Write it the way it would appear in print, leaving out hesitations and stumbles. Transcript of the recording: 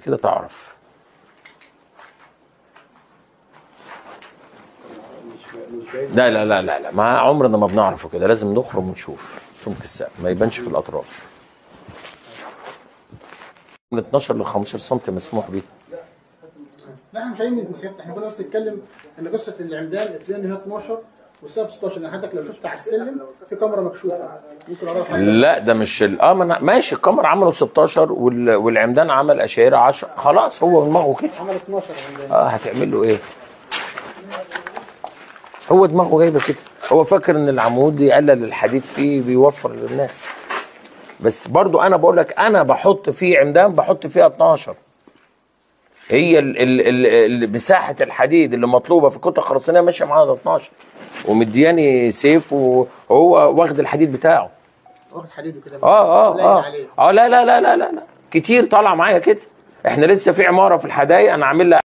كده تعرف. لا لا لا لا لا، ما عمرنا ما بنعرفه كده، لازم نخرم ونشوف سمك السقف ما يبانش في الاطراف. من 12 ل 15 سم مسموح بيه. لا احنا مش عايزين المسافات، احنا كنا بس نتكلم ان قصة العمدان ابتدينا ان هي 12 والسقف 16، لان حضرتك لو شفت على السلم في كاميرا مكشوفة ممكن اراها حاجة. لا ده مش ماشي، الكاميرا عملوا 16 والعمدان عمل اشايره 10، خلاص هو دماغه كده عمل 12 عمدان. هتعمل له ايه؟ هو دماغه جايبه كده، هو فاكر ان العمود يقلل الحديد فيه بيوفر للناس. بس برضو انا بقول لك انا بحط فيه عمدان بحط فيها 12. هي ال مساحة الحديد اللي مطلوبه في الكتلة الخرسانيه ماشية معاها 12، ومدياني سيف وهو واخد الحديد بتاعه. واخد حديده كده. لا لا لا لا لا كتير طالعه معايا كده. احنا لسه في عمارة في الحدايق انا عامل لها